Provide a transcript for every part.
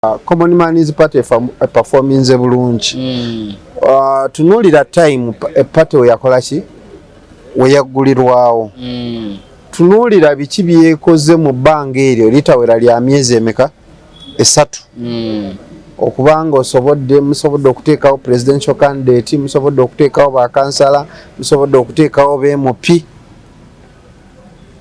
Common Man's Party performinze bulungi. Tunuulira time party we yakola ki, we yaggulirwawo. Tunuulira biki byekoze mu bbanga eryo litawera lya myezi emeka, 3, okubanga osobodde, musobodde okuteekawo presidential candidate, musobodde okuteekawo bakansala, musobodde okuteekawo ba MP,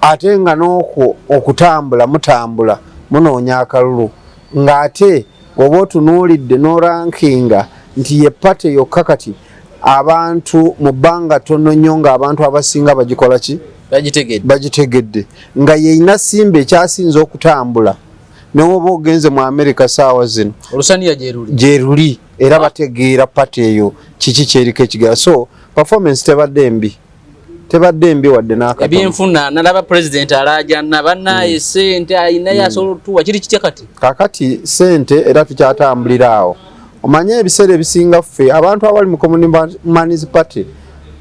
ate nga n'okwo okutambula mutambula munoonya akalulu, ng'ate oba otunuulidde n'orankinga nti ye party yokka kati abantu mu bbanga ttono nnyo ng'abantu abasinga bagikola ki? Bagitegedde. Bagitegedde, nga yeina simba ekyasinze okutambula. Newoba ogenze mu America saawa zino, olusaniya gyeruli. Gyeruli, era bategeera party eyo kiki kyeriko ekigera. So performance tebadde mbi, tebadde mbi wadde n'akatono. Ebyenfuna, nalaba president alajana bannaye, sente ayinayo asobola otuwa, kiri kitya kati? Kakati sente era tukyatambulira awo. Omanye ebiseera ebisinga ffe abantu abali mu Common Man's Party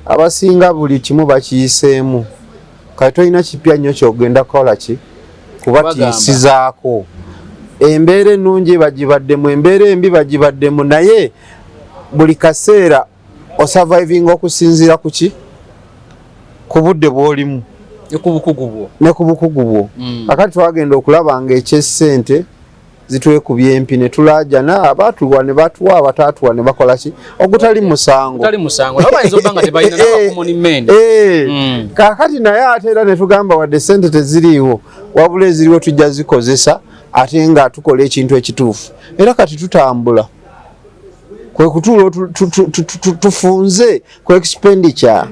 abasinga buli kimu bakiyiseemu. Kati tolina kipya nnyo kyogenda kukola ki kubatiisizaako. Embeera ennungi bagibaddemu, embeera embi bagibaddemu, naye buli kaseera osurvivinga okusinziira ku ki, ku budde bw'olimu. Ne ku bukugu bwo. Ne ku bukugu bwo. Kakati twagenda okulaba nga ekyessente zitwekubya empi ne tulaajana, abaatuwa ne batuwa, abataatuwa ne bakola ki, ogutali musango. Tali musango, nabo bayinza okuba nga tebalina naba common men. Kaakati naye ate era ne tugamba wadde sente teziriiwo, wabula eziriwo tujja zikozesa ate nga tukola ekintu ekituufu. Era kati tutambula kwe kutuula tufunze ku expenditure.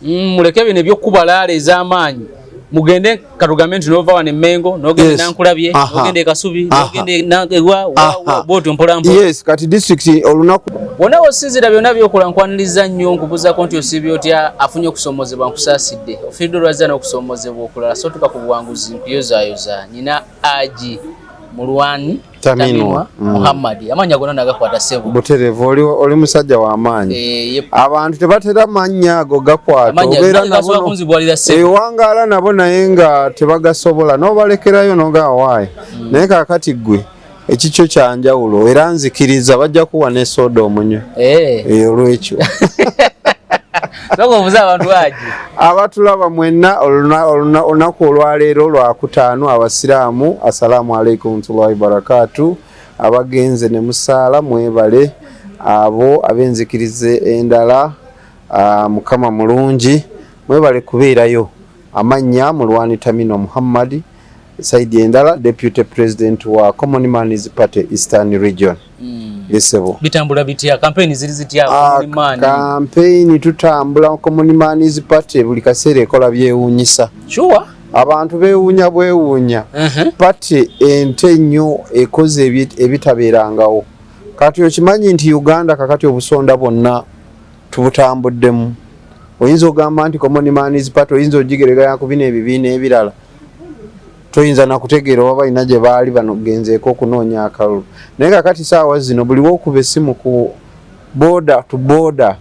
Muleke bino ebyokubalaala ez'amaanyi, mugende katugambe nti nova wano emengo nogenda Nankulabye, nogenda e Kasubi, nogenda ewa bwotyo mpola mpola. Yes, kati district olunaku Wonna wosinzira byonna byokola, nkwaniriza nnyo, nkubuzaako nti osiibye otya? Afunye okusomozebwa nkusaasidde, ofiiridde olwazza n'okusomozebwa okulala, so tuka ku buwanguzi nkuyozaayoza. Nina Aji Mulwani. Taminwa. Muhammad, amannya gonna nagakwata, ssebo. Buterevu, oli musajja w'amaanyi. Abantu tebatera mannya ago gakwata. Amannya obeera nange gasobola nabo kunzibwalira, ssebo. Ewangaala nabo naye nga tebagasobola, n'obalekerayo nogaa waayi. Naye kaakati ggwe ekikyo kyanjawulo, era nzikiriza bajja kuwa ne soda omunywe. Olwekyo Sooka obuuze abantu Aji. Abatulaba mwenna, olunaku olwaleero lwakutaano, abasiraamu, assalaamu alaikum warahmatullahi barakatu. Abagenze ne musaala mwebale, abo ab'enzikiriza endala, Mukama mulungi, mwebale kubeerayo. Amannya Mulwani Tamino Muhammad, side endala deputy president wa Common Man's Party Eastern Region. Yesebo. Bitambula bitya? Kampeyini ziri zitya? Ah, Common Man? Kampeyini tutambula. Common Man's Party buli kaseera ekola byewuunyisa. Abantu beewuunya bwewuunya. Party ente nnyo ekoze ebitabeerangawo. Kati okimanyi nti Uganda kakati obusonda bwonna tubutambuddemu? Oyinza ogamba nti Common Man's Party oyinza ogigereganya ku bino ebibiina ebirala, toyinza nakutegeera oba balina gye baali banogenzeeko okunoonya akalulu. Naye kakati saawa zino buli wokuba essimu ku border to border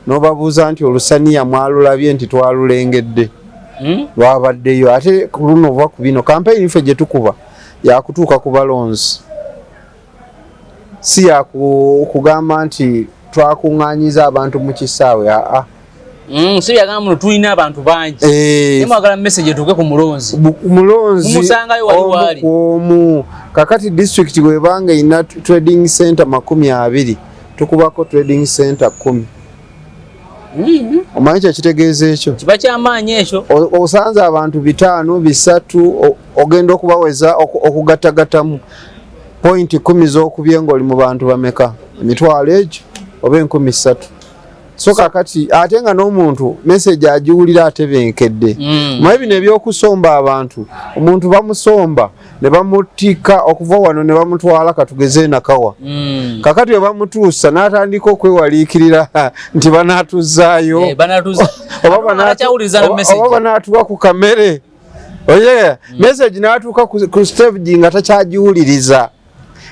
n'obabuuza nti olusaniya mwalulabye, nti twalulengedde. Lwabaddeyo ate ku luno oba ku bino. Kampeyini ffe gye tukuba yakutuuka ku balonzi, si yakugamba nti twakuŋŋaanyiza abantu mu kisaawe, aa. Si byagamba muno tulina abantu bangi. Eh. Mwagala message etuuke ku mulonzi. Mulonzi Mumusangayo wali omu waali. ku omu. Kakati district bwebanga erina trading center 20, tukubako trading center 10. Omanyi kyekitegeeza ekyo? Kiba kyamaanyi ekyo. Osanze abantu bitaano, bisatu, ogenda okubaweza okugattagattamu point 10 z'okubye ng'oli mu bantu bameka, emitwalo egyo oba 3000. So kakati ate nga n'omuntu message agiwulira atebenkedde. Maye bino ebyokusomba abantu, omuntu bamusomba ne bamutikka okuva wano ne bamutwala katugeze Nakawa. Kakati we bamutuusa n'atandika okwewaliikirira nti banaatuzaayo Eh, banatuza. oba Akyawuliriza na message. oba banaatuwa ku kamere oye message n'atuuka ku stage nga takyagiwuliriza.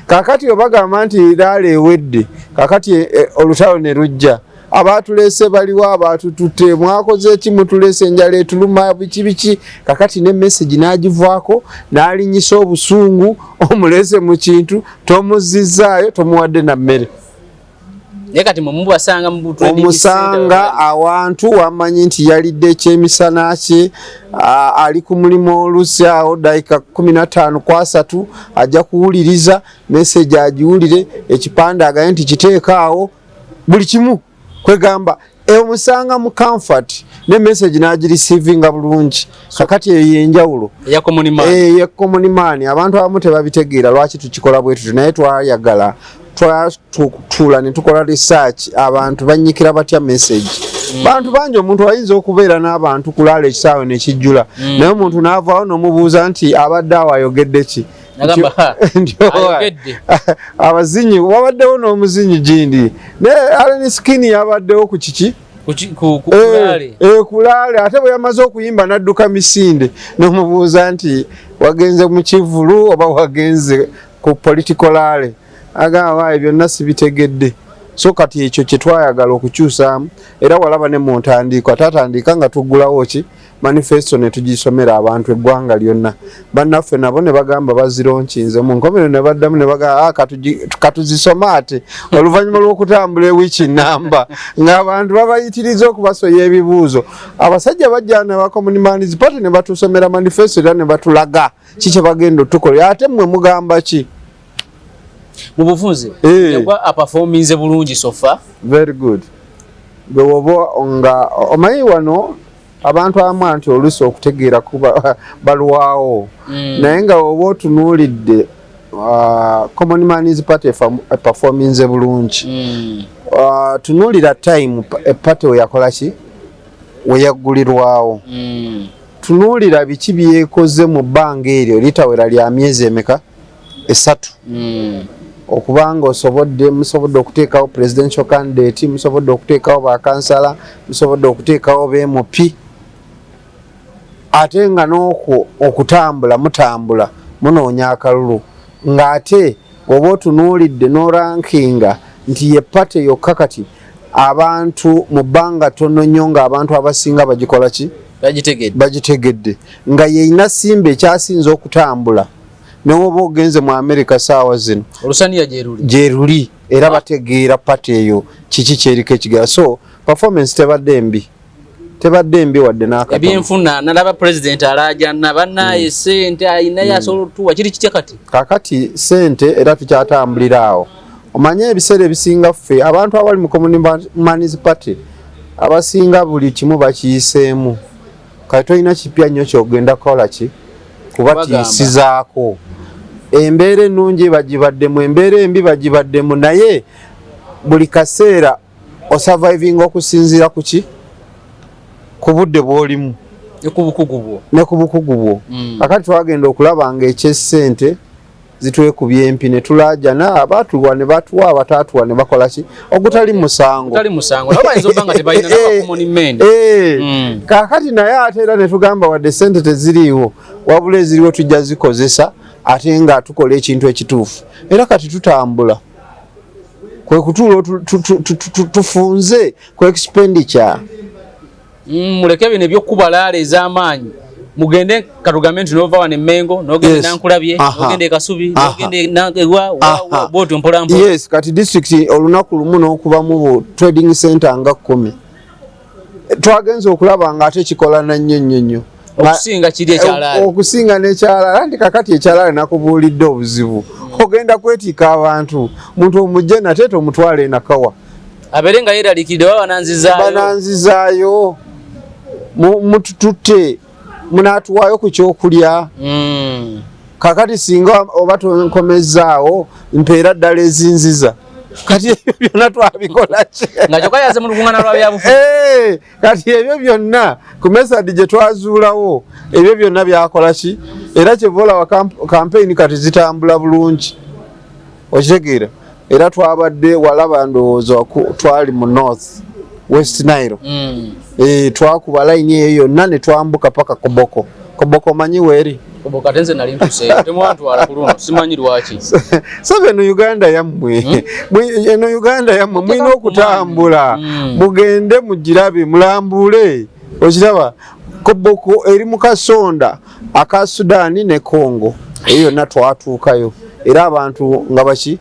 Kakati we bagamba nti laala ewedde, kakati olutalo ne lujja. Abatulese baliwo, abatutute, mwakoze eki? Mutulese, enjala etuluma, biki biki. Kakati ne message n'agivaako n'alinyisa obusungu. Omulese mu kintu, tomuzzizaayo, tomuwadde na mmere. Naye kati mwe mubasanga mu trading Omusanga center. awantu wamanyi nti yalidde ekyemisana kye, ali ku mulimu, olusi awo dakiika 15 ku 30 ajja kuwuliriza message, agiwulire, ekipande agaye nti kiteeka awo, buli kimu. Kwegamba omusanga mu comfort ne message n'agireceivinga bulungi. Kakati eyo yenjawulo eya common man. Ye common man. Abantu abamu tebabitegeera lwaki tukikola bwe tutyo, naye twayagala twatuula ne tukola research, abantu banyikira batya message. Bantu bangi, omuntu ayinza okubeera n'abantu kulaala ekisaawe nekijjula, naye omuntu n'avaawo n'omubuuza nti abadde awo ayogedde ki? Nagamba, "Ha, Nti, ayogedde." Abazinyi wabaddewo n'omuzinyi gindi, naye Alien Skin yabaddewo ku kiki? Ku kulaale. Kulaale. Ate bwe yamaze okuyimba n'adduka misinde, n'omubuuza nti wagenze mu kivulu oba wagenze ku political rally? Agamba, "Waayi, byonna sibitegedde." So kati ekyo kye twayagala okukyusaamu, era walaba ne mu ntandikwa tatandika nga tuggulawo ki manifesto ne tugisomera abantu eggwanga lyonna. Bannaffe nabo ne bagamba bazilaunchinze mu nkomerero, ne baddamu ne bagamba, "Ah, katuzisome ate oluvannyuma lw'okutambula ewiiki namba," ng'abantu babayitiriza okubasoya ebibuuzo. Abasajja bajja ne ba Common Man's Party ne batusomera manifesto era ne batulaga ki kye bagenda otukolera. Ate mmwe mugamba ki? Mu bufunze, yagwa aperforminze bulungi so far. Very good. Gwe woba nga omanyi wano abantu abamu nti oluusi okutegeera kuba balwawo, naye nga oba otunuulidde Common Man's Party eperforminze bulungi. Tunuulira time eparty weyakola ki, weyaggulirwawo. Tunuulira biki byekoze mu bbanga eryo litawera lya myezi emeka, 3, okubanga osobodde, musobodde okuteekawo presidential candidate, musobodde okuteekawo bakansala, musobodde okuteekawo ba MP, ate nga n'okwo okutambula mutambula munoonya akalulu, ng'ate oba otunuulidde n'orankinga nti ye party yokka kati abantu mu bbanga ttono nnyo ng'abantu abasinga bagikola ki? Bagitegedde. Bagitegedde, nga yeyina simba ekyasinze okutambula. Newoba ogenze mu America saawa zino, olusaniya gyeruli. Gyeruli, era bategeera party eyo kiki kyeriko ekigera. So performance tebadde mbi, tebadde mbi wadde n'akatono. Ebyenfuna, nalaba president alajana bannaye, sente ayinayo asobola otuwa, kiri kitya kati? Kakati sente era tukyatambulira awo. Omanye ebiseera ebisinga ffe abantu abali mu Common Man's Party abasinga buli kimu bakiyiseemu. Kati tolina kipya nnyo kyogenda kukola ki kubatiisizaako. Embeera ennungi bagibaddemu, embeera embi bagibaddemu, naye buli kaseera osurvivinga okusinziira ku ki, ku budde bw'olimu. Ne ku bukugu bwo. Ne ku bukugu bwo. Kakati twagenda okulaba nga ekyessente zitwekubya empi ne tulajana, abaatuwa ne batuwa, abataatuwa ne bakola ki, ogutali musango. Tali musango, nabo bayinza okuba nga tebalina naba common men. Kaakati naye ate era ne tugamba wadde sente teziriiwo, wabula eziriwo tujja zikozesa ate nga tukola ekintu ekituufu. Era kati tutambula kwe kutuula tufunze ku expenditure. Muleke bino ebyokubalaala ez'amaanyi, mugende katugambe nti nova wano emengo nogenda Nankulabye, nogenda e Kasubi, nogenda ewa bwotyo mpola mpola. Yes, kati district olunaku lumu n'okubamu bu trading center nga 10, twagenza okulaba nga ate kikolana nnyo nnyo nnyo. Okusinga kiri ekyalaali. Okusinga n'ekyalaali. Anti kakati ekyalaali nakubuulidde obuzibu, ogenda kwetiika abantu, muntu omujje nate tomutwala enakawa. Abeere nga yeeraliikiridde baba bananzizaayo. Bananzizaayo, mutututte, munaatuwaayo ku kyokulya. Kakati singa oba tonkomezaawo mpeera ddala ezinziza. Kati ebyo byonna twabikola ki? Nga kyokka yaze mu lukuŋŋaana lwa byabufuzi. Kati ebyo byonna ku method gye twazuulawo, ebyo byonna byakola ki, era kyeva olaba campaign kati zitambula bulungi, okitegeera? Era twabadde walaba ndowooza twali mu North West Nile. Twakuba layini eyo yonna ne twambuka paka Koboko. Koboko manyi weeri? Koboko ate nze nali ntuseeyo, temwantwala ku luno, simanyi lwaki. Saba eno Uganda yammwe. Eno Uganda yammwe, mulina okutambula, mugende mugirabe, mulambuule. Okiraba Koboko eri mu kasonda aka Sudaani ne Congo, eyo yonna twatuukayo era abantu nga baki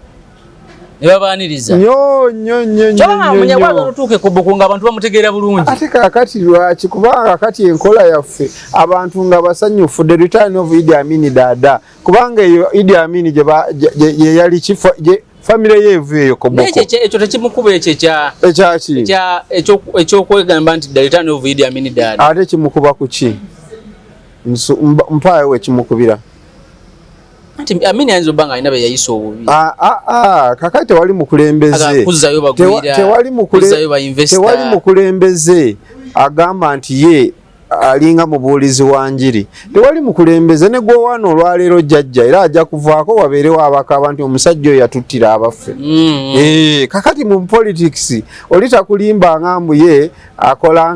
ne babaaniriza nnyo nnyo nnyo nnyo. Munyagwa olutuuka e Koboko nga abantu bamutegeera bulungi. Ate kaakati lwaki? Kubanga kakati enkola yaffe abantu nga basanyufu, the return of Idi Amin Dada, kubanga eyo Idi Amin gye yali kifo famire ye evu eyo Koboko. Ekyo tekimukuba ekyo ekyaki ekyokwegamba nti the return of Idi Amin Dada? Ate kimukuba ku ki? Mpaayo wekimukubira. Anti Amin ayinza obba nga alina be yayisa obubi. Kakati tewali mukulembeze, tewali mukulembeze agamba nti ye alinga mubuulizi wa njiri. Tewali mukulembeze ne gwowaana olwaleero jjajja era ajja kuvaako wabeerewo abakaba nti omusajja oyo yatuttira abaffe. Kakati mu politics oli takulimba nga mbu ye akola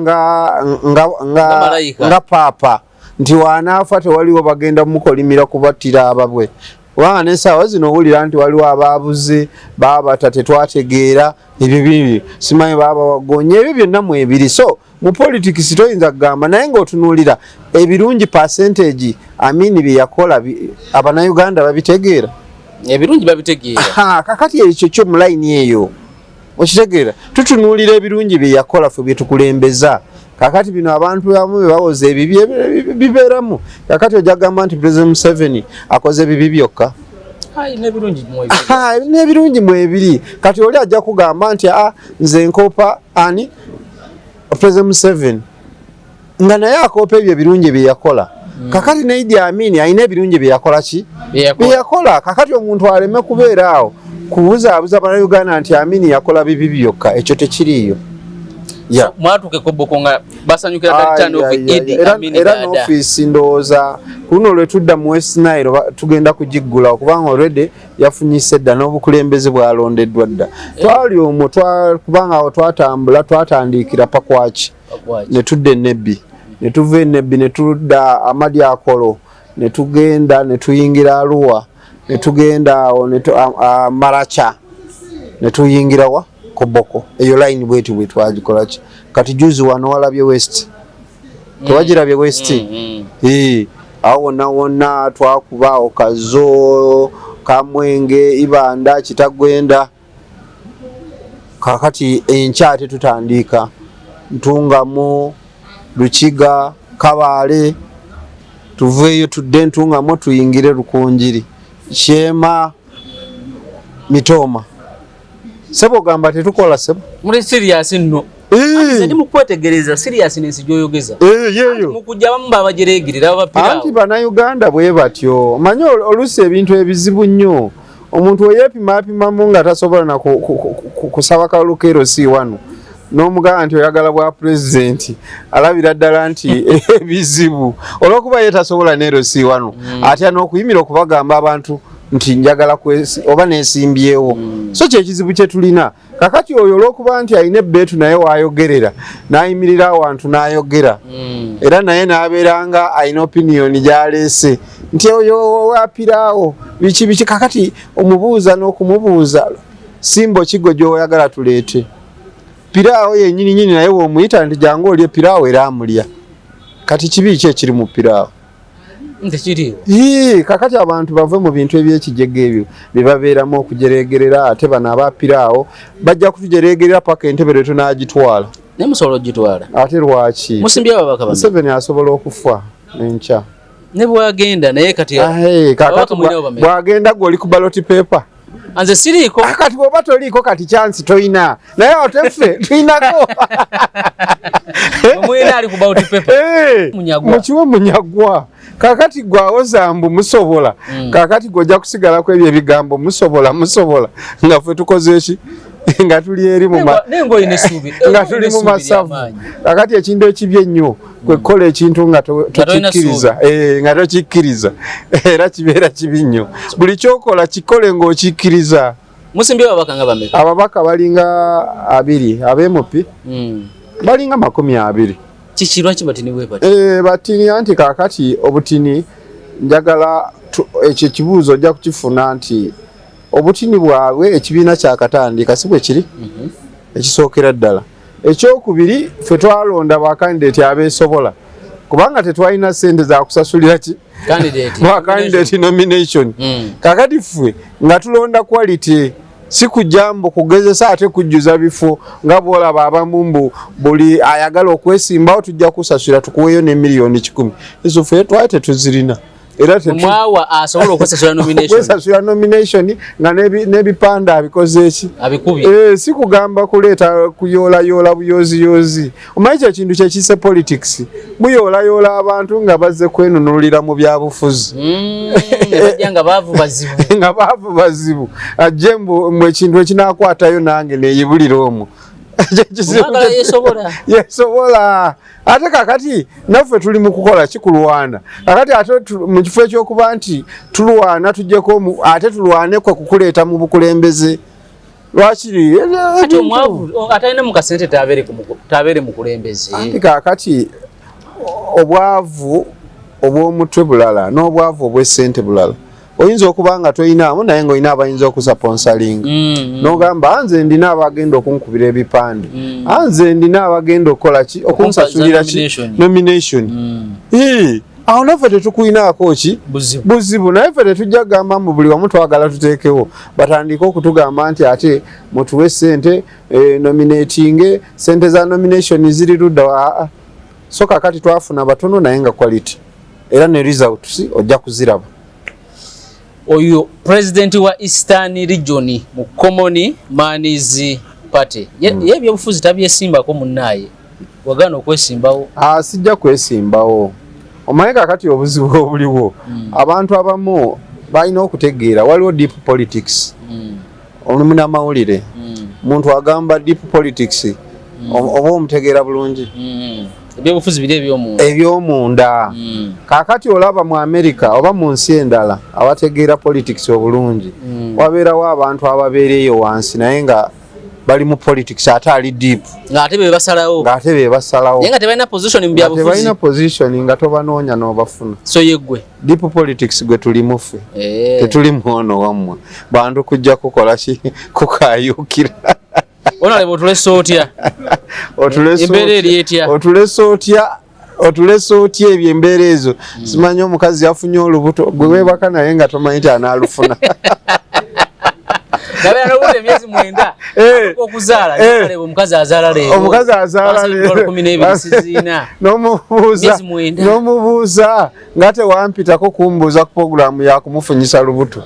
nga paapa nti wanaafa tewaliwo bagenda mukolimira kubattira ababwe, kubanga n'essaawa zino owulira nti waliwo abaabuze, baabata, tetwategeera ebyo bibi, simanyi baabawagonya, ebyo byonna mwebiri. So mu politics toyinza kugamba, naye ng'otunuulira ebirungi percentage Amini bye yakola, Abannayuganda babitegeera. Ebirungi babitegeera. Kakati ekyo kyo mu layini eyo okitegeera, tutunuulira ebirungi bye yakola ffe bye tukulembeza. Kakati bino abantu abamu bye bawoza ebibi bibeeramu. Kakati ojja kugamba nti President Museveni akoze ebibi byokka? N'ebirungi mwebiri. Kati oli ajja kugamba nti a nze nkopa ani President Museveni, nga naye akoopa ebyo ebirungi bye yakola. Kakati ne Idi Amin alina ebirungi bye yakola ki bye yakola. Kakati omuntu aleme kubeera awo kubuzaabuza Bannayuganda nti Amin yakola bibi byokka, ekyo tekiriiyo. Mwatuuka Koboko nga basanyukira. Era n'ofiisi ndowooza ku luno lwe tudda mu West Nile tugenda kugiggula, kubanga already yafunyise dda n'obukulembeze bwalondeddwa dda. Twali omwo kubanga awo twatambula, twatandikira Pakwaki ne tudda Enebbi, ne tuva Enebbi ne tudda Amadyakolo, ne tugenda ne tuyingira Arua, ne tugenda awo Maracha, ne tuyingira wa Koboko. Eyo line bweti bwe twagikola ki. Kati juzi wano walabye West, tewagirabye West? Awo wonna wonna twakuba awo Kazo, Kamwenge, Ibanda, Kitagwenda. Kakati enkya ate tutandika Ntungamu, Lukiga, Kabaale, tuveeyo tudde Ntungamu, tuyingire Rukunjiri, Sheema, Mitooma. Sebo ogamba tetukola, sebo? Muli serious nno. Ndi mukwetegereza seriousness gy'oyogeza. Yeeyo. Mukujja abamu babajereegerera babapira. Anti Bannayuganda bwe batyo, omanyi oluusi ebintu ebizibu nnyo omuntu weyeepimapimamu nga tasobola na kusaba kalulu ka LC wano, n'omugamba nti oyagala bwa pulezidenti, alabira ddala nti ebizibu olw'okuba ye tasobola ne LC wano, atya n'okuyimira okubagamba abantu nti njagala oba nesimbyewo. So kyekizibu kye tulina kakati. Oyo olw'okuba nti alina ebbeetu naye waayogerera n'ayimirira awantu n'ayogera, era naye n'abeera nga alina opinion gy'aleese nti oyo wapiraawo biki biki. Kakati omubuuza n'okumubuuza simbo kigo gy'oyagala tuleete piraawo yennyini nyini, naye w'omuyita nti jangu olye piraawo era amulya. Kati kibi ki ekiri mu piraawo? Tekiriiwo. Ii, kakati abantu bave mu bintu ebyekijega ebyo bye babeeramu okujeregerera. Ate bano abapiraawo bajja kutujeregerera paka entebe lwe tunaagitwala. Naye musobola ogitwala. Ate lwaki? Musimbye ababaka bameka? Museveni asobola okufa enkya. Ne bwagenda naye kati Ahe, kakati ababaka mulinawo bameka? Bwagenda gwe oli ku ballot paper. Nze siriiko. Ah, kati bw'oba toliiko kati chance toyina, naye ate ffe tulinako. Omwena ali ku ballot paper. Munyagwa. Mukiwe Munyagwa. Kakati gwawoza mbu musobola. Kakati gwe ojja kusigalako ebyo ebigambo musobola musobola, nga ffe tukoze eki nga tuli eri mu Naye ng'olina essuubi. Nga tuli mu masavu. Kakati ekintu ekibi ennyo kwe kukola ekintu nga Nga tolina tokikkiriza. Nga tokikkiriza era kibeera kibi nnyo. Buli kyokola kikole ng'okikkiriza. Musimbye ababaka nga bameka? Ababaka balinga 20 ab'MP, balinga 20. Kiki, lwaki batini bwe bati? Batini anti kakati obutini Njagala ekyo ekibuuzo ojja kukifuna nti obutini bwabwe ekibiina kyakatandika, si bwe kiri? Ekisookera ddala. Ekyokubiri, ffe twalonda bakandidate abeesobola, kubanga tetwalina ssente za kusasulira ki? Candidate. Bakandidate nomination. Kakati ffe nga tulonda quality, si kujja mbu kugezesa ate kujjuza bifo nga bwolaba abamu mbu buli ayagala okwesimbawo tujja kusasula, tukuweeyo ne miliyoni 100. Ezo ffe twali tetuzirina era Mwawa asobola okwesasula nomination. Okwesasula nomination nga n'ebipande abikoze eki? Abikubye. Eh, si kugamba kuleeta kuyoolayoola buyooziyoozi. Omanyi kyo ekintu kyekiyise politics, muyoolayoola abantu nga bazze kwenunulira mu byabufuzi. Ne bajja nga baavu bazibu. Nga baavu bazibu, ajje mbu ekintu ekinaakwatayo nange neyibulira omwo. Ekyo ekizibu. Omwagala yeesobola. Yesobola. Ate kakati naffe tuli mu kukola kikulwana. Kakati ate mu kifo ekyokuba nti tulwana tujjeko ate tulwane kwe kukuleeta mu bukulembeze, lwakiri Kati omwavu atalina mu kasente tabeere mukulembeze? Anti kakati obwavu obw'omutwe bulala n'obwavu obw'essente bulala. Oyinza okuba nga toyinaamu naye ng'olina abayinza okusponsoringa, n'ogamba, "Nze ndina abagenda okunkubira ebipande, anze ndina abagenda okukola ki, okunsasulira ki?" Nomination. Nomination. Ii, awo naffe tetukuyinaako ki? Buzibu. Buzibu. Naye ffe tetujja kugamba mbu buli wamu twagala tuteekewo, batandike okutugamba nti ate mutuwe sente, nominatinge, sente za nomination ziri ludda wa. Aa, so kakati twafuna batono naye nga quality, era ne results ojja kuziraba. Oyo president wa Eastern Region mu Common Man's Party. Ye ebyobufuzi tabyesimbako munnaaye, wagaana okwesimbawo. Ah, sijja kwesimbawo. Omanyi kakati obuzibu obuliwo, abantu abamu balina okutegeera waliwo deep politics. Oli munamawulire, muntu agamba deep politics, oba omutegeera bulungi. Ebyobufuzi biri ebyomunda. Ebyomunda. Kakati olaba mu America oba mu nsi endala abategeera politics obulungi, wabeerawo abantu ababeera eyo wansi naye nga bali mu politics ate ali deep. Ng'ate be basalawo. Ng'ate be basalawo. Naye nga tebalina position mu Nga byabufuzi. Tebalina position, nga tobanoonya n'obafuna. So yeggwe. Deep politics gwe tulimu ffe. Tetuli muono wammwe bantu kujja kukola ki, kukayukira. Onaleba otulese otya? Otulese Embeera eri etya? Otulese otya? Otulese otya ebyo embeera ezo? Simanyi omukazi yafunye olubuto, gwe weebaka naye nga tomanyi nti anaalufuna. Nabeera n'obudde emyezi 9 okuzaala. Kaleba omukazi azaala leero. Omukazi azaala leero. 12 siziina. N'omubuuza. Myezi 9. N'omubuuza nga tewampitako kumbuuza ku puroguramu yakumufunyisa lubuto.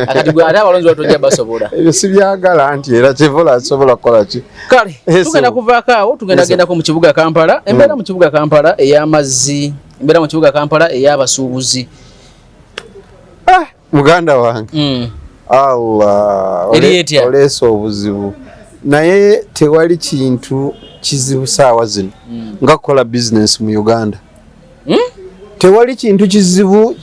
Akati gwe ate abalonzi batojja basobola. Ebyo sibyagala nti era kyevola asobola kukola ki. Kale, tugenda kuvaako awo, tugenda gendako mu kibuga Kampala. Embeera mu kibuga Kampala ey'amazzi, embeera mu kibuga Kampala ey'abasuubuzi. Ah, muganda wange, Allah. Eri etya? Oleese obuzibu, naye tewali kintu kizibu saawa zino nga kukola bizinesi mu Uganda. Tewali kintu kizibu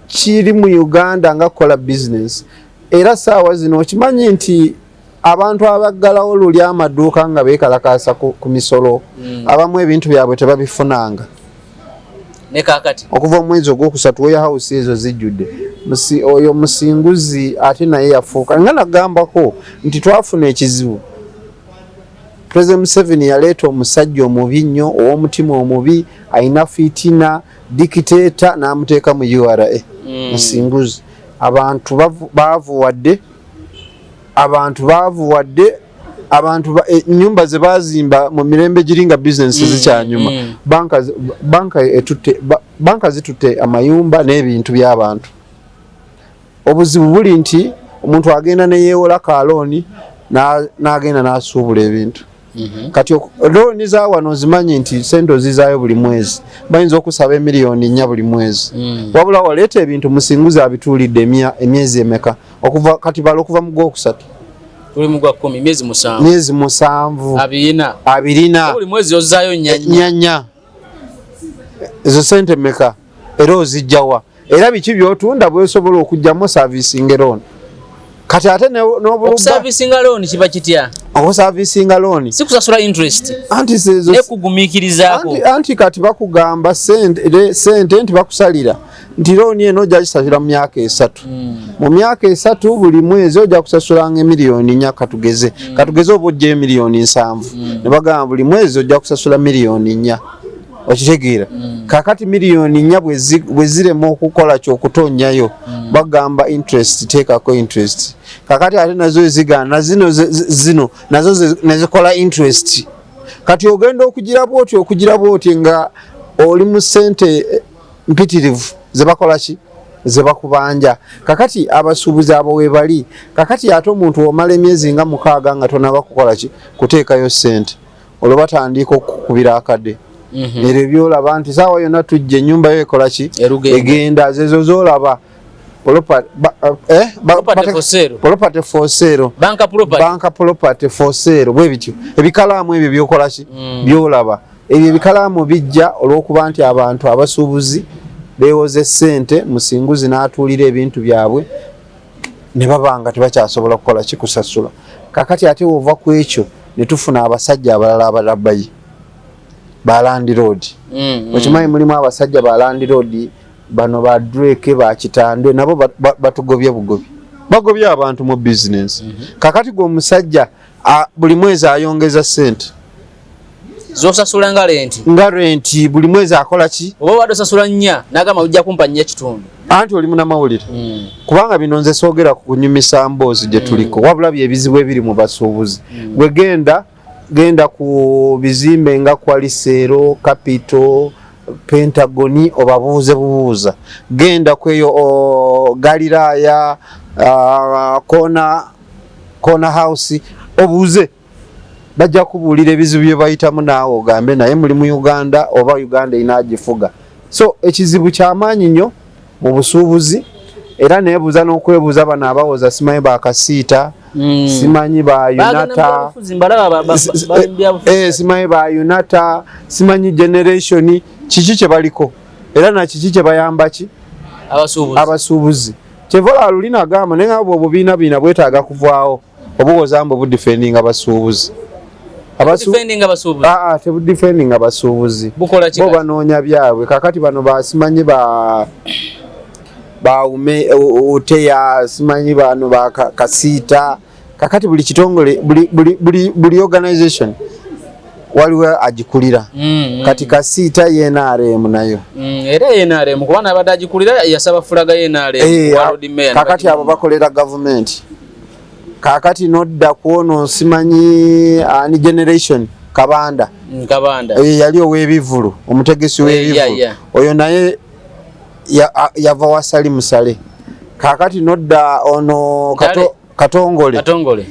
kiri mu Uganda nga kukola bizinesi. Era saawa zino okimanyi nti abantu abaggalawo luli amaduuka nga beekalakaasa ku misolo, abamu ebintu byabwe tebabifunanga. Ne kaakati. Okuva mu mwezi ogwokusatu warehouse ezo zijjudde. Oyo musinguzi ate naye yafuuka nga nagambako nti twafuna ekizibu. President Museveni yaleeta omusajja omubi nnyo, ow'omutima omubi, alina fitina, dictator, n'amuteeka mu URA. Musinguzi, abantu baavuwadde, abantu baavuwadde, abantu ennyumba ze bazimba mu mirembe giri nga bizinesi zikyanyuma. Banka etutte, banka zitutte amayumba n'ebintu by'abantu. Obuzibu buli nti omuntu agenda neyeewola ka loan n'agenda n'asuubula ebintu. Kati loan za wano ozimanyi nti sente ozizaayo buli mwezi, bayinza okusaba emiliyoni 4 buli mwezi. Wabula waleeta ebintu, musinguzi abituulidde emyezi emeka okuva kati? Bala okuva mu gwokusatu. Tuli mu gwa 10, myezi 7. Myezi 7. Abirina. Abirina. Buli mwezi ozaayo nnya nnya. Nnya nnya. Ezo sente meka era ozijjawa? Era biki byotunda bwesobola okugjamu servicing loan? Kati ate Okuservicinga loan kiba kitya? Okuservicinga loan. Si kusasula interest. Anti sezo ne kugumiikirizaako. Anti kati bakugamba sente nti bakusalira nti loan eno ojja gisasula mu myaka 3. Mu myaka 3 buli mwezi ojja kusasulanga emiliyoni 4 katugeze. Katugeze oba ojja emiliyoni 7. Ne bagamba buli mwezi ojja kusasula miliyoni 4. Okitegeera? Kakati miliyoni 4 bwe zirema okukola ky'okutonyayo, bagamba interest, teekako interest. Kakati ate nazo ezigaana zino zino nazo nezikola interest. Kati ogenda okugira bw'oti nga oli mu ssente mpitirivu ze bakola ki? Ze bakubanja. Kakati abasuubuzi abo we bali. Kakati ate omuntu omala emyezi nga 6 nga tonaba kukola ki? Kuteekayo ssente. Olwo batandika okukubira akadde. Eryo by'olaba nti saawa yonna tujja ennyumba yo ekola ki? Egenda. Zezo z'olaba. Property for sale. Banka property for sale. Bwe bityo. Ebikalaamu ebyo by'okola ki? By'olaba. Ebyo ebikalaamu bijja olw'okuba nti abantu abasuubuzi beewoze ssente, musinguzi n'atuulira ebintu byabwe ne baba nga tebakyasobola kukola ki? Kusasula. Kakati ate wova ku ekyo ne tufuna abasajja abalala abalabbayi ba landlord. Okimanyi mulimu abasajja ba landlord bano ba Drake ba Kitandwe nabo batugobye bugobi. Bagobye abantu mu business. Kakati gwe omusajja buli mwezi ayongeza ssente. Z'osasula nga renti. Nga renti buli mwezi akola ki? Oba obadde osasula 4 n'agamba ojja kumpa 4.5. Anti oli munnamawulire. Kubanga bino nze soogera ku kunyumisa mboozi gye tuliko. Wabula bye ebizibu ebiri mu basuubuzi. Gwe genda ku bizimbe nga Kwaliseero, Capital, Pentagoni obabuuze bubuuza. Genda kweyo Galiraaya, Corner House obuuze. Bajja kubuulira ebizibu bye bayitamu naawe ogambe naye muli mu Uganda oba Uganda erina agifuga. So ekizibu kyamaanyi nnyo mu busuubuzi era neebuuza n'okwebuuza bano abawoza simanyi ba Kasiita, simanyi ba Unata, simanyi ba Unata, simanyi Generation, kiki kye baliko era na kiki kye bayamba ki abasuubuzi. Kyevola lulina agamba naye nga bwe obubiina bina bwetaaga kuvaawo obuwoza mbu budefendinga abasuubuzi. Tebudefendinga abasuubuzi. Bo banoonya byabwe. Kakati bano basimanyi ba uteya simanyi bano ba Kasiita. Kakati buli kitongole buli organization waliwo agikulira. Kati Kasiita ye NRM nayo. Era ye NRM kuba n'abadde agikulira yasaba fulaga ye NRM. Kakati abo bakolera gavumenti. Kakati nodda kwono simanyi ani Generation Kabanda. Kabanda. Yali ow'ebivvulu, omutegesi w'ebivvulu. Oyo naye yava wa Salim Saleh. Kakati nodda ono Katongole.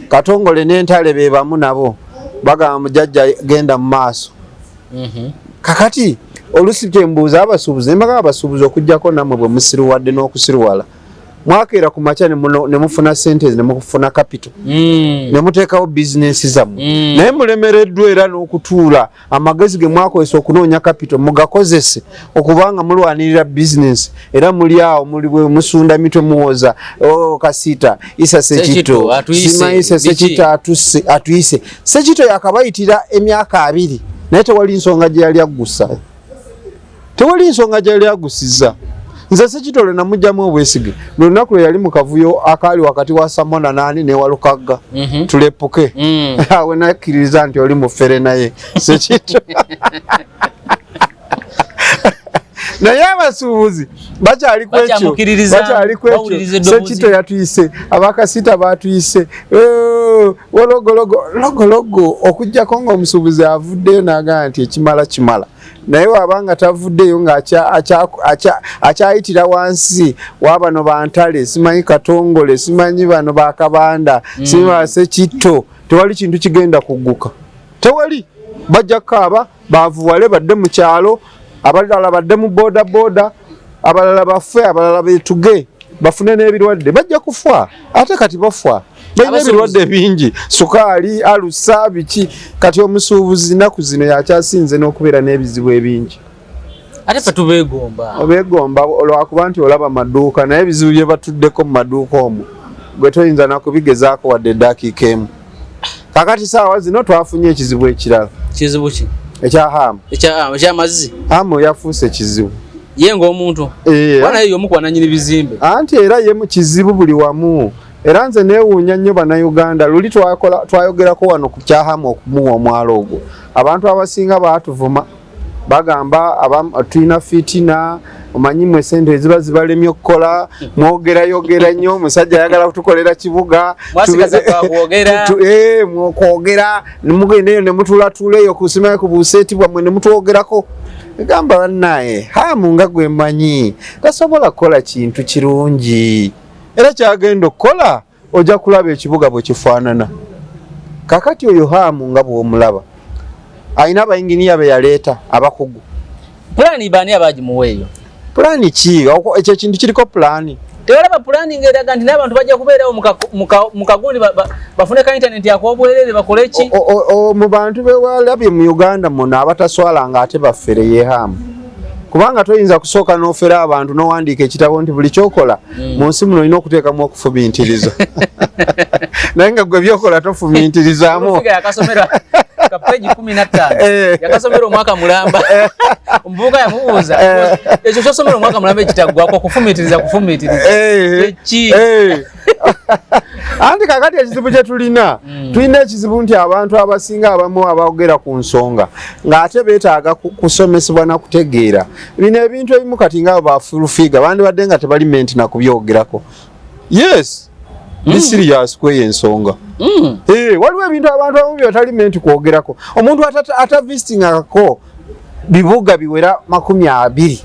Katongole n'Entale be bamu nabo bagamba mujjajja genda mu maaso. Kakati oluusi kyembuuza abasuubuzi, ne mbagamba abasuubuzi okuggyako nammwe bwe musiruwadde n'okusiruwala. Mwakeera ku makya ne mufuna ssente ne mufuna capital. Ne muteekawo bizinensi zammwe. Naye mulemereddwa era n'okutuula amagezi ge mwakozesa okunoonya capital mugakozese okubanga mulwanirira bizinensi era muli awo muli bwe musunda mitwe muwoza Kasiita Isa Sekito simanyi Isa Sekito atuyise. Sekito yakabayitira emyaka 2 naye tewali nsonga gye yali aggusa. Tewali nsonga gye yali agusizza. Nze Sekito lwe namugyamu obwesige lunaku lwe yali mu kavuyo akaali wakati wa Samona nani ne Walukagga. Tulepuke. Awe nakkiriza nti oli mufere naye Sekito. Naye abasuubuzi bakyali kwekyo, bakyali kwekyo. Sekito yatuyise, abakasita batuyise, logologo logologo okuggyako ng'omusuubuzi avuddeyo n'agamba nti ekimala kimala. Naye wabanga tavuddeyo nga akyayitira wansi wabano bantale simanyi Katongole simanyi bano bakabanda simanyi Sekito, tewali kintu kigenda kugguka. Tewali. Bajja kukaaba bavuwale badde mu kyalo, abalala badde mu boda boda, abalala bafe, abalala betuge bafune n'ebirwadde. Bajja kufa ate kati bafa balina ebirwadde bingi, sukaali, alusa, biki. Kati omusuubuzi nnaku zino yakyasinze n'okubeera n'ebizibu ebingi. Ate ffe tubeegomba. Obeegomba olwakuba nti olaba maduuka, naye ebizibu bye batuddeko mu maduuka omwo gwe toyinza na kubigezaako wadde eddakiika emu. Kakati saawa zino twafunye ekizibu ekirala. Kizibu ki? Ekya Hamu. Ekyamazzi. Hamu yafuuse kizibu. Ye ng'omuntu. Wana ye y'omu ku bannannyini bizimbe. Anti era ye mu kizibu buli wamu. Era nze neewuunya nnyo Bannayuganda. Luli twayogerako wano ku kya Hamu okumuwa omwalo ogwo. Abantu abasinga baatuvuma. Bagamba tulina fitina, omanyi mwe sente eziba zibalemye okukola, mwogerayogera nnyo, omusajja ayagala kutukolera kibuga. Kwogera, mugenda eyo ne mutuulatuula eyo kusimayo ku buseeti bwammwe ne mutwogerako. Gamba bannaye, Hamu nga gwe mmanyi tasobola kukola kintu kirungi. Era kyagenda okukola ojja kulaba ekibuga bwe kifaanana. Kakati oyo Hamu nga bw'omulaba alina abayinginiya be yaleeta abakugu. Pulaani baani abagimuwa eyo? Pulaani ki? Ekyo ekintu kiriko pulaani. Tewalaba pulaani ng'eraga nti n'abantu bajja kubeerawo mu kagundi bafune ka intaneti ak'obwereere bakole ki? Mu bantu be walabye mu Uganda muno abataswala ng'ate baffere ye Hamu. Kubanga toyinza kusooka n'ofera abantu n'owandiika ekitabo nti buli ky'okola mu nsi muno olina okuteekamu okufumiitiriza. Naye nga gwe by'okola tofumiitirizaamu. Yakasomera ka page 15. Yakasomera omwaka mulamba. Omuvubuka yamubuuza, ekyo ky'osomera omwaka mulamba ekitaggwako kufumiitiriza kufumiitiriza. Eki? Anti kakati ekizibu kye tulina, tulina ekizibu nti abantu abasinga abamu abogera ku nsonga ng'ate beetaaga kusomesebwa na kutegeera. Bino ebintu ebimu kati nga ba full figure bandibadde nga tebali meant na kubyogerako. Yes, be serious kweyo ensonga. Waliwo ebintu abantu abamu bye batali meant kwogerako. Omuntu atavisitingako bibuga biwera 20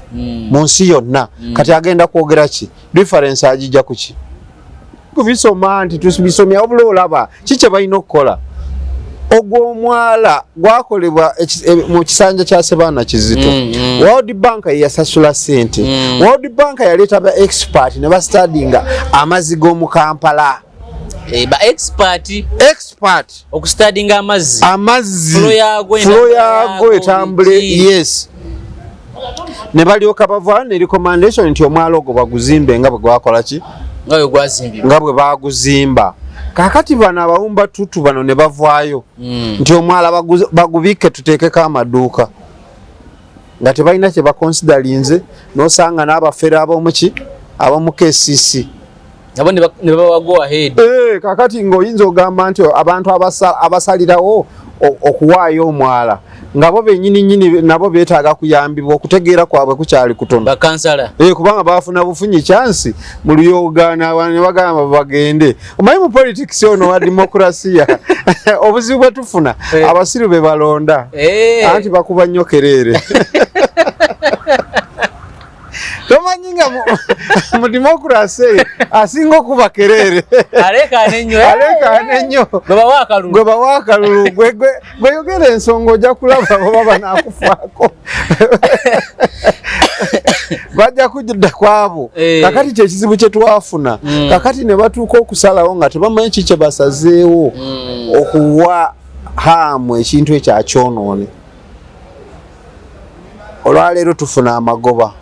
mu nsi yonna, kati agenda kwogera ki? Reference agijja ku ki? Kubisoma nti tubisomya wabula olaba ki kye balina okukola. Ogwo omwala gwakolebwa mu kisanja kya Ssebaana Kizito. World Bank ye yasasula ssente. World Bank yaleeta ba expert ne bastudyinga amazzi g'omu Kampala. Ba expert. Expert. Okustudyinga amazzi. Amazzi. Flow yaago Flow yaago etambule, yes. Ne balyoka bavaayo ne recommendation nti omwala ogwo baguzimbe nga bwe gwakola ki? Nga bwe gwazimbibwa. Nga bwe baaguzimba. Kaakati bano abawumba tutu bano ne bavaayo nti omwala bagubikke tuteekeko amaduuka. Nga tebalina kye bakonsidalinze, n'osanga n'abafere ab'omuki? Ab'omu KCC. Nabo ne babawa go ahead. Kaakati ng'oyinza ogamba nti abantu abasalirawo okuwaayo omwala nga bo bennyini nnyini nabo beetaaga kuyambibwa, okutegeera kwabwe kukyali kutono. Bakansala. Kubanga baafuna bufunyi chance mu luyogaana ne bagamba bagende. Omanyi mu politics ono wa demokrasiya obuzibu bwe tufuna abasiru be balonda. Anti bakuba nnyo kereere. Tomanyi nga mu demokrasi eyo asinga okuba kereere. Aleekaana ennyo. Aleekaana ennyo. Gwe bawa akalulu. Gwe bawa akalulu. Gwe yogera ensonga ojja kulaba oba banaakufaako. Bajja kujja kwabo. Kakati kye kizibu kye twafuna. Kakati ne batuuka okusalawo nga tebamanyi ki kye basazeewo okuwa Hamu ekintu ekyo akyonoone. Olwaleero tufuna amagoba.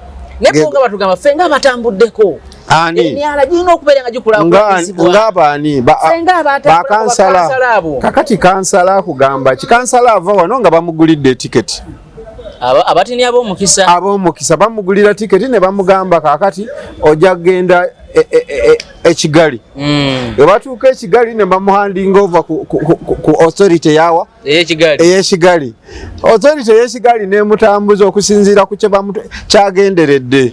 Naye bo nga batugamba ffe nga abatambuddeko. Ani? Emyala girina okubeera nga gikulaakulanyizibwa. Nga baani? Ffe nga abatambulako Bakansala. bakansala abo. Kakati kansala akugamba ki? Kansala ava wano nga bamugulidde etiketi. Abatini ab'omukisa. Ab'omukisa bamugulira tiketi ne bamugamba kaakati ojja kugenda e Kigali. Bwe batuuka e Kigali ne bamuhandinga over ku authority yawa? Ey'e Kigali. Ey'e Kigali. Authority ey'e Kigali n'emutambuza okusinziira ku kyagenderedde.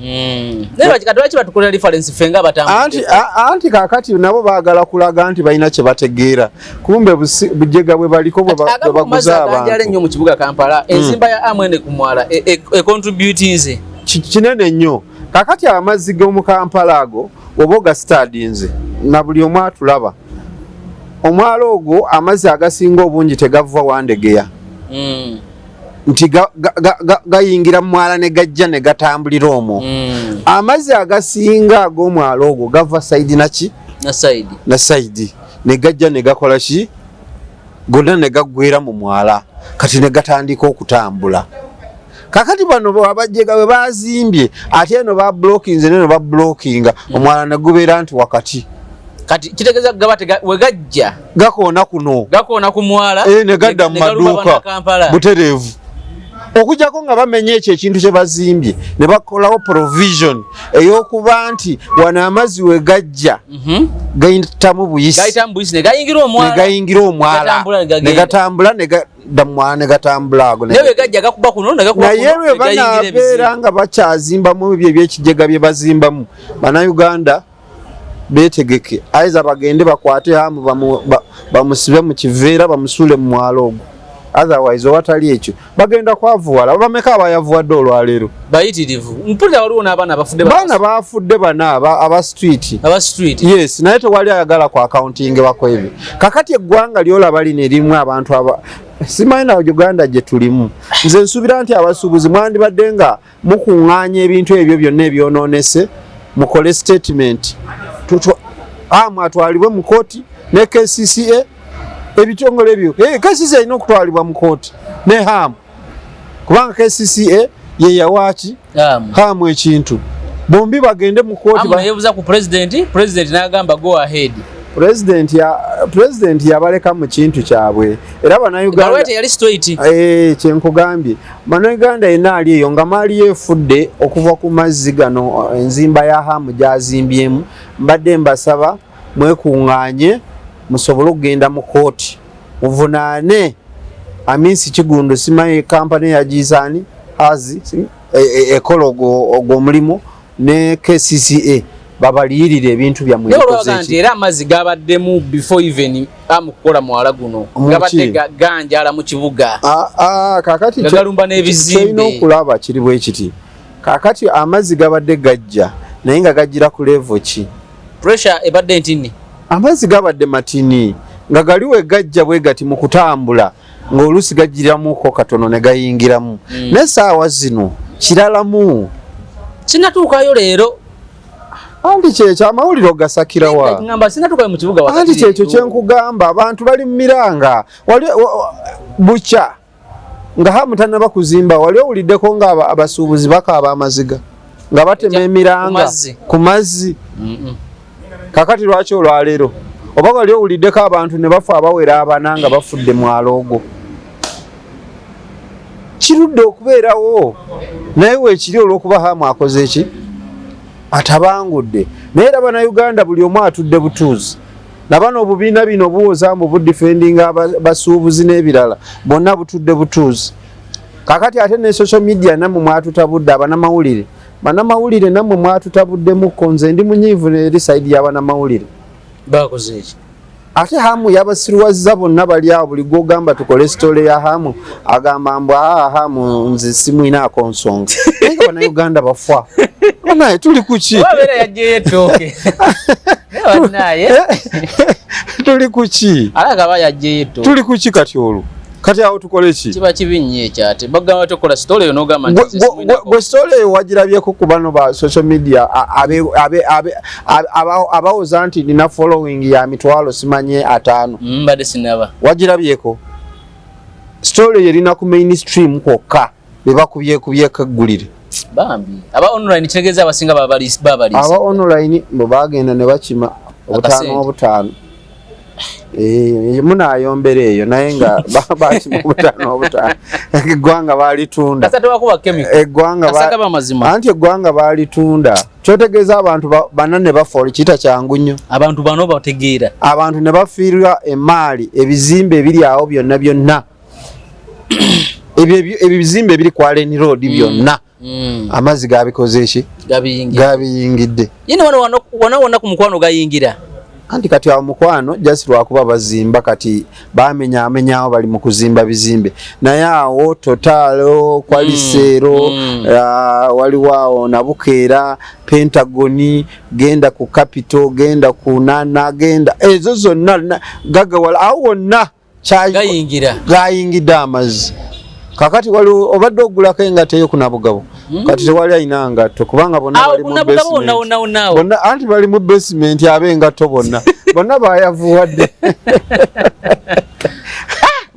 Naye kati lwaki batukolera reference ffe nga abatambudde? Anti kaakati nabo baagala kulaga nti balina kye bategeera. Kumbe bujega bwe baliko Kati agamu bwe ku mazzi baguza aganjala abantu. ennyo mu kibuga Kampala, enzimba ya Amwene ku mwala econtributinze. Kinene nnyo. Kaakati amazzi g'omu Kampala ago oba ogasitadinze na buli omu atulaba. Omwala ogwo amazzi agasinga obungi tegava Wandegeya. Nti gayingira mu mwala ne gajja ne gatambulira omwo. Amazzi agasinga ag'omwala ogwo gava sayidi na ki? Na sayidi. Na sayidi. Ne gajja ne gakola ki? Gonna ne gaggwera mu mwala. Kati ne gatandika okutambula. Kakati bano abajjega bwe bazimbye ate eno ba blockinze neno ba blockinga omwala ne gubeera nti wakati. Kati kitegeeza gaba wegajja gakoona kuno, gakoona ku mwala, ne gadda mu maduuka butereevu, okujjako nga bamenya ekyo ekintu kye bazimbye ne bakolawo provision ey'okuba nti wano amazzi we gajja gayitamu buyisi, ne gayingira omwala ne gatambula ne gadda mu mwala ne gatambula ago. Naye bwe banaabeera nga bakyazimbamu ebyo ebyekijega bye bazimbamu, Bannayuganda beetegeke, aiza bagende bakwate Hamu bamusibe mu kiveera bamusuule mu mwala ogwo. Otherwise owatali ekyo bagenda kwavuwala. Bameka abayavuwadde olwaleero? Bayitirivu. Mpulira waliwo n'abaana abafudde. Baana bafudde bana aba street. Aba street. Yes, naye tewali ayagala ku accounting bako ebyo. Kakati eggwanga lyolaba lino erimu abantu aba simanyi na Uganda gye tulimu. Nze nsuubira nti abasuubuzi mwandibadde nga mukuŋŋaanya ebintu ebyo byonna ebyonoonese, mukole statement, Hamu atwalibwe mu kooti ne KCCA, ebitongole ebyo. KCCA erina okutwalibwa mu kooti ne Hamu, kubanga KCCA ye yawaaki Hamu ekintu. Bombi bagende mu kooti. Yebuza ku president, president n'agamba go ahead. President yabaleka mu kintu kyabwe. Era Bannayuganda yali straight. Kyenkugambye, Bannayuganda yenna ali eyo nga maali yeefudde okuva ku mazzi gano enzimba ya Hamu gy'azimbyemu, mbadde mbasaba mwekuŋŋaanye musobole okugenda mu kooti muvunaane Amisi Kigundu, simanyi kampani yagiisaani hazi ekola ogwo omulimu, ne KCCA babaliyirire ebintu byammwe. Nti era amazzi gabaddemu before even amukukola mwala guno, gabadde ganjala mu kibuga. Kakati galumba n'ebizimbe. Kyolina okulaba kiri bwe kiti, kakati amazzi gabadde gajja naye nga gajjira ku level ki? Pressure ebadde ntini. Amazzi gabadde matini nga gali we gajja bwe gati mu kutambula, ng'oluusi gajjiramuko katono ne gayingiramu. Naye saawa zino kiralamu. Sinatuukayo leero. Anti kyekyo amawulire ogasakirawa. Ngamba sinatuukayo mu kibuga wakati. Anti kyekyo kyenkugamba, abantu bali mu miranga wali bukya nga Hamu tannaba kuzimba, wali owuliddeko nga abasuubuzi bakaaba amaziga nga batema emiranga ku mazzi? Kakati lwaki olwaleero? Oba wali owuliddeko abantu ne bafa abawera abana nga bafudde mwalo ogwo? Kirudde okubeerawo, naye weekiri olw'okuba Hamu akoze eki atabangudde. Naye era Bannayuganda buli omu atudde butuuzi, nabano obubiina bino buwoza mbu budifendinga basuubuzi n'ebirala, bonna butudde butuuzi. Kakati ate ne social media nammwe mwatutabudde, abanamawulire, banamawulire nammwe mwatutabuddemuko. Nze ndi munyiivu eri side y'abanamawulire. Bakoze eki? Ate Hamu yabasiruwazza bonna bali awo. Buli gwogamba tukole story ya Hamu agamba mbu aa Hamu nze simwinaako nsonga. Naye nga Bannayuganda bafa naye tuli kuki? Yajjeyo ettooke naye. Tuli kuki? Alagaba yajjeyo ettooke. Tuli kuki kati olwo? Kati awo tukole ki? Kiba kibi nnyo ekyo, ate bagamba tokola story eyo n'ogamba nti gwe story eyo wagirabyeko ku bano ba social media abawoza nti nina following ya 550,000 simanye. Mbadde sinaba. Wagirabyeko story eyo erina ku mainstream kwokka bebakubyekubyeko eggulire. Bambi aba online, kitegeeza abasinga babalisa. Aba online bwe bagenda ne bakima 5 5 munayombera eyo, naye nga bakima 5 5, eggwanga balitunda. Anti eggwanga balitunda, kyotegeeza abantu bana ne bafa olikiyita kyangu nnyo. Abantu bano bategeera. Abantu ne bafiirwa emaali, ebizimbe ebiri awo byonna byonna, ebizimbe ebiri ku Allen Road byonna amazzi gabikoze eki? Gabiyingidde. Yine wano wonna ku Mukwano gayingira. Anti kati awo Mukwano just lwakuba bazimba, kati bamenyamenyawo bali mu kuzimba bizimbe, naye awo Totalo Kwaliseero, waliwo awo Nabukeera, Pentagoni, genda ku Capital, genda ku Nana, genda ezo zonna gagawala awo wonna gayingira, gayingidde amazzi. Kakati waliwo obadde ogulako engatto eyo ku Nabugabo, kati tewali alina ngatto kubanga bonna bali mu basement, bonna anti bali mu basement, ab'engatto bonna bonna bayavuwadde.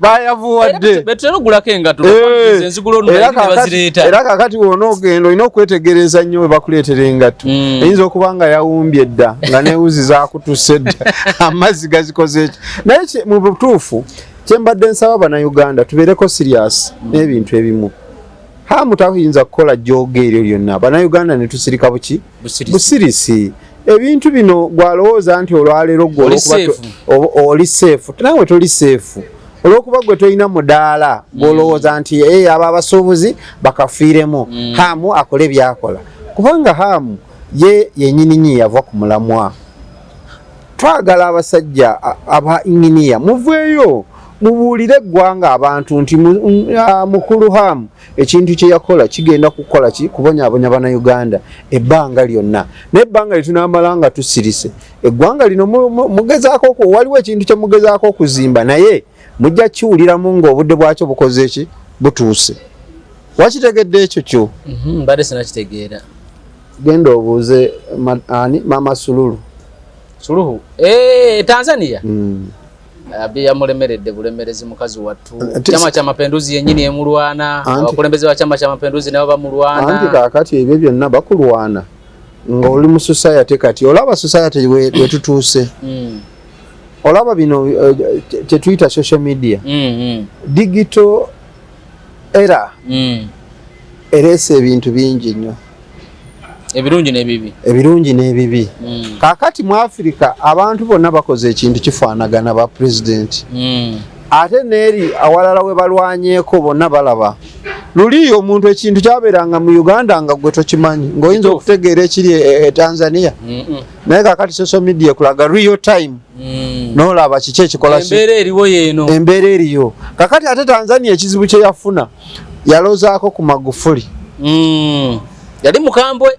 Bayavuwadde. Betera ogulako engatto, enzigula ono bazireeta. Era kakati wona ogenda olina okwetegereza nnyo we bakuleetera engatto. Eyinza okuba nga yawumbye dda, nga newuzi zakutuse dda, amazzi gazikoze eki. Naye mu butuufu kyembadde nsaba Bannayuganda tubeereko serious n'ebintu ebimu. Hamu tayinza kukola jooga eryo lyonna, Bannayuganda ne tusirika buki busirisi. Ebintu bino gwalowooza nti olwaleero gwe oli safe, nawe toli safe olwokuba gwe tolina mudaala gwolowooza nti abo abasuubuzi bakafiiremu. Hamu akole byakola, kubanga Hamu ye yennyini yava ku mulamwa. Twagala abasajja aba inginiya muveeyo mubuulire eggwanga abantu nti mukulu Hamu ekintu kye yakola kigenda kukola ki kubonyaabonya Bannayuganda ebbanga lyonna, naye ebbanga lye tunaamala nga tusirise eggwanga lino mugezaako, waliwo ekintu kye mugezaako okuzimba, naye mujja kiwuliramu ng'obudde bwakyo bukoze eki butuuse. Wakitegedde ekyo kyo? Mbadde sinakitegeera. Genda obuuze ani Mama Sululu. Suluhu Tanzania. Abi yamulemeredde bulemerezi mukazi wattu. Chama cha Mapinduzi yennyini emulwana, abakulembeze ba Chama cha Mapinduzi nabo bamulwana. Anti kaakati ebyo byonna bakulwana ng'oli mu society. Kati olaba society wetutuuse, olaba bino kyetuyita social media, digital era ereese ebintu bingi nnyo. Ebirungi n'ebibi. Ebirungi n'ebibi. Kaakati mu Afirika abantu bonna bakoze ekintu kifaanagana ba pulezidenti, ate n'eri awalala we balwanyeeko bonna balaba. Luli omuntu ekintu kyabeeranga mu Uganda nga gwe tokimanyi, ng'oyinza okutegeera ekiri e Tanzania, naye kaakati social media ekulaga real time, n'olaba kiki ekikola. Embeera eriwo yeeno. Embeera eriyo kakati. Ate Tanzania ekizibu kye yafuna, yalozaako ku Magufuli. Yali mukambwe.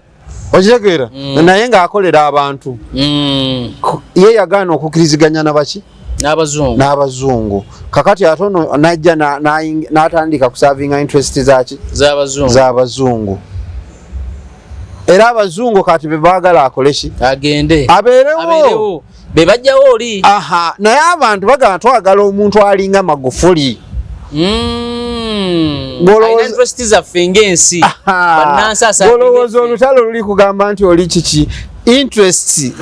Okitegeera? Naye ng'akolera abantu. Ye yagaana okukkiriziganya nabaki? N'abazungu. N'abazungu. Kakati ate ono najja n'atandika kusavinga interest zaki? Z'abazungu. Z'abazungu. Era abazungu kati be baagala akole ki? Agende. Abeerewo. Abeerewo, be bajjawo oli. Aha, naye abantu bagamba twagala omuntu alinga Magufuli. Alina interest zaffe ng'ensi, bannansi asavinga. Olowooza olutalo luli kugamba nti oli kiki, interest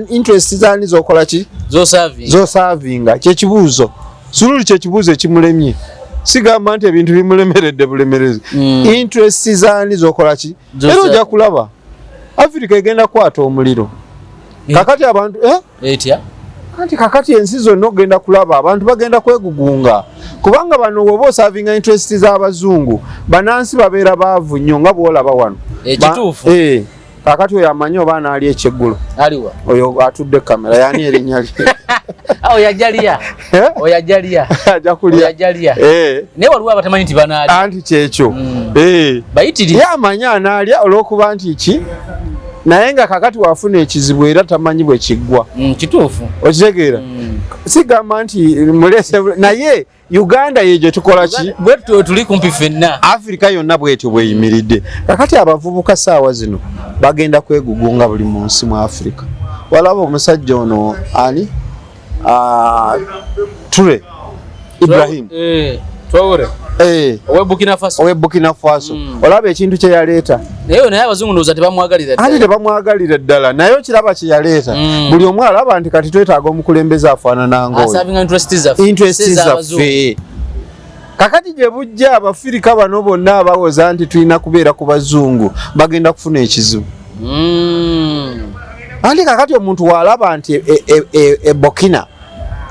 interest zani zokola ki? Zosavinga. Zosavinga kyekibuuzo. Sululu kyekibuuzo ekimulemye. Sigamba nti ebintu bimulemeredde bulemerezi. Interest zani zokola ki? Era ojja kulaba Afirika egenda kukwata omuliro. Kakati abantu Etya? Anti kakati ensi zonna ogenda kulaba abantu bagenda kwegugunga, kubanga bano woba osavinga interest z'abazungu, banansi babeera baavu nnyo nga bwolaba wano. Ekituufu. Kakati oyo amanyi oba anaali ekyeggulo. Aliwa? Oyo atudde kamera yani erinnya lye? Oyo ajalya. Eh? Oyo ajalya. Ajja kulya. Oyo ajalya. Naye waliwo abatamanyi nti banaalya. Anti kyekyo. Bayitirivu. Ye amanyi anaalya olw'okuba nti ki, naye nga kakati wafuna ekizibu era tamanyi bwe kiggwa. Kituufu. Okitegeera? Sigamba nti mulese, naye Uganda ye gye tukola ki? Bwe tutyo tuli kumpi ffenna. Afirika yonna bwetyo bweyimiridde. Kakati abavubuka saawa zino bagenda kwegugunga buli mu nsi mu Afirika. Walaba omusajja ono ani, Ture Ibrahim. Traore. Owe Burkina Faso. Owe Burkina Faso. Olaba ekintu kye yaleeta. Naye abazungu ndowooza tebamwagalira ddala. Anti tebamwagalira ddala, naye okiraba kye yaleeta. Buli omu alaba nti kati twetaaga omukulembeze afaanana ng'oyo. Asavinga interest zaffe. Interest Si z'abazungu. zaffe. Kakati gye bujja Abafirika bano bonna abawoza nti tulina kubeera ku bazungu bagenda kufuna ekizibu. Anti kakati omuntu w'alaba nti e Burkina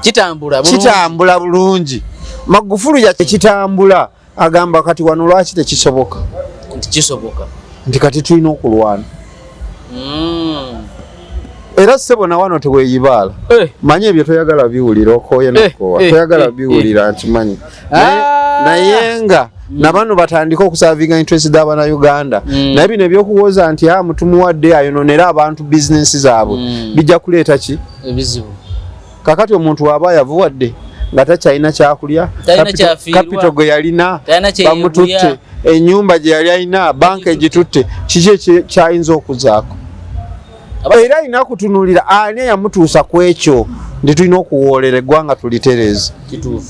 kitambula bulungi. Kitambula bulungi, Magufuli ya kitambula, agamba kati wano lwaki tekisoboka? Nti kisoboka. Nti kati tulina okulwana. Era ssebo na wano teweeyibaala. Manyi ebyo toyagala biwulira, okooye nokoowa, toyagala biwulira, nkimanyi. Naye nga nabano batandika okusavinga interest z'Abannayuganda, naye bino ebyokuwoza nti a mutumuwadde ayononera abantu bizinensi zaabwe, bijja kuleeta ki? Ebizibu. Kakati omuntu waaba yavuwadde nga takyalina kyakulya, Talina kyafiirwa. Capital gwe yalina Talina kye bamututte, yeegulya. ennyumba gye yali alina banka egitutte, kiki kyayinza okuzaako? Era alina kutunuulira ani eyamutuusa ku ekyo. Nti tulina okuwoolera eggwanga tulitereeze.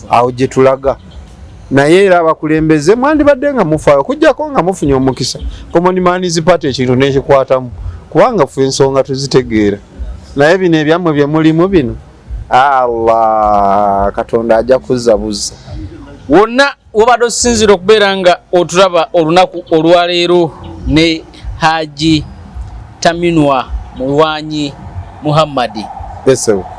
Awo gye tulaga. Naye era abakulembeze mwandibadde nga mufaayo, okuggyako nga mufunye omukisa Common Man's Party ekintu n'ekikwatamu, kubanga ffe ensonga tuzitegeera. Naye bino ebyammwe bye mulimu bino, Allah Katonda ajja kuzza buzza. Wonna wobadde osinziira okubeera nga otulaba olunaku olwaleero ne Haji Taminwa Mulwanyi Muhammadi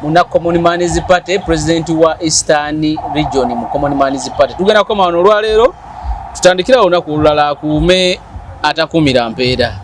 muna Common Man's Party, president wa Eastern Region mu Common Man's Party. Tugenda kukoma wano olwaleero, tutandikira olunaku olulala. Akuume atakuumira mpeera.